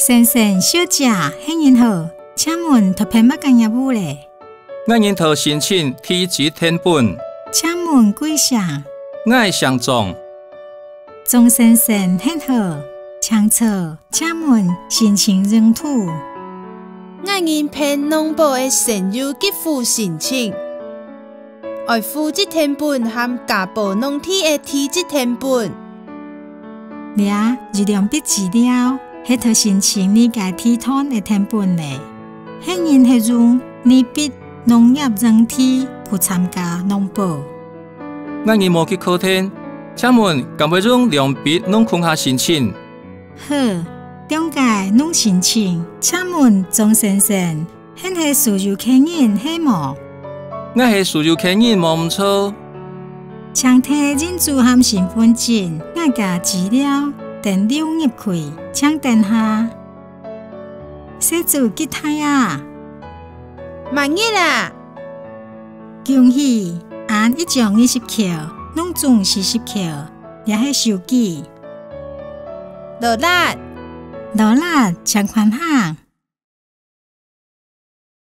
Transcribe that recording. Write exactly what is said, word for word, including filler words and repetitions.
先生、小姐，係人好，請問討辦麼个業務咧？𠊎人討申請地籍謄本。請問貴姓？𠊎姓鍾。鍾先生，恁好，請坐。請問申請用途？𠊎人辦農保个生育給付申請。 愛戶籍謄本和加保農地个地籍謄本。這有兩筆資料，係討申請你个地段个謄本咧。係人係用你筆農業用地去參加農保。𠊎人無去課程，請問敢會用兩筆攏共下申請？好，兩個攏申請。請問鍾先生， 你係所有權人係無？𠊎係所有權人無毋著。請摕印仔和身分證、𠊎个資料等留入去，請等下。細子幾大啊？滿月啊！恭喜，恁一張二十箍，攏總四十箍，這係收據。勞力！勞力，請看下。